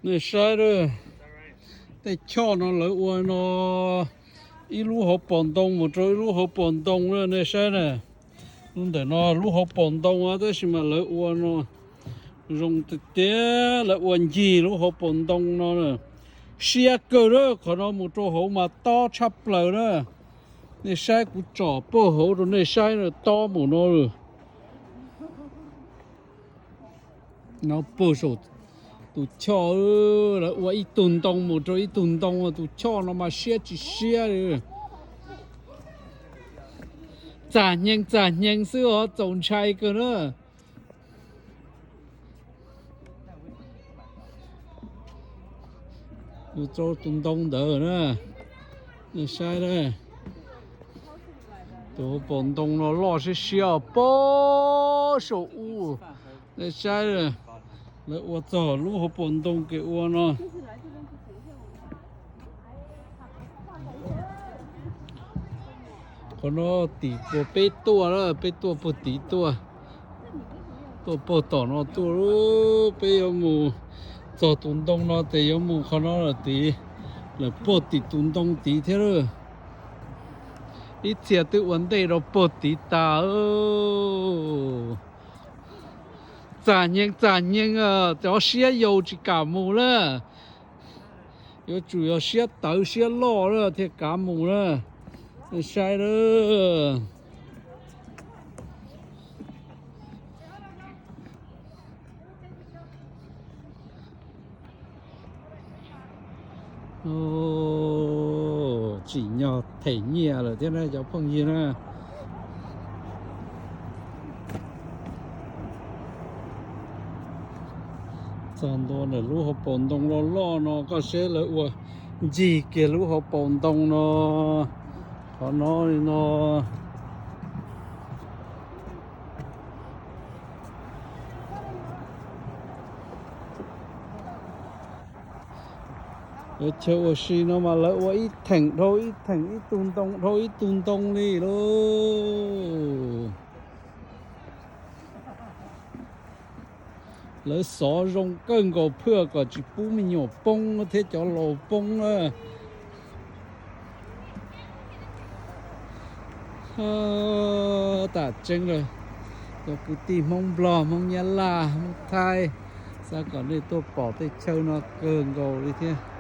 Nej saib, tej choj no lawv ua no, ib lub hauv paus ntoo mus rau ib lub hauv paus ntoo na, nej saib na. Lub ntawm no lub hauv paus ntoo, tab sis mas lawv ua no zoo tiag tiag, lawv ua ncig lub hauv paus ntoo no. Siab kawg na, qhov no mus rau hauv mas tob tshaj plaws na. Nej saib, kuv tsom pag hauv rau nej saib, tob mus no. No pag saum tus choj, lawv ua ib tug ntoo mus rau ib tug ntoo, tus choj no mas siab tsis siab li. Txam hneev txam hneev xwb os, txaus ntshai kawg na. Tus ntoo ntawd na, saib, tus hauv paus ntoo no loj siab siab pag saum ub. Nej saib, lawv ua txog lub hauv paus ntoo kev ua no. Qhov no tim puag peb tuaj, peb tuaj puag tid tuaj, tuaj puag tom no tuaj, peb yuav mus txog tus ntoo no ces yuav mus qhov no lawm tid, lawm puag tim tus ntoo tid thiab lawm. Ib txhia twb ua ntej rau puag tid tas. Txam hneev txam hneev, cov siab yau tsis kam mus lawm. Yuav tsum yog siab tawv siab loj lawm thiaj kav mus na. Saib lawm. Tsim nyog them nyiaj lawm thiab na cov phooj ywg na. Txog ntua ntawm lub hauv paus ntoo loj loj no, koj saib lawv ua ncig kiag lub hauv paus ntoo no, qhov no li no. Lawv chaw ua si no mas lawv ua ib theem dhau ib theem, ib tug ntoo dhau ib tug ntoo li lauj. Lawv xov zoo kawg nkaus phwj kom tsis pub me nyuam poob thiab cov laus poob na. Tam tseeb lawm, cov kwv tij Hmoob Nplog, Hmoob Nyab Laj, Hmoob Thaib, xav kom nej tuaj pom tej chaw no kawg nkaus li thiab.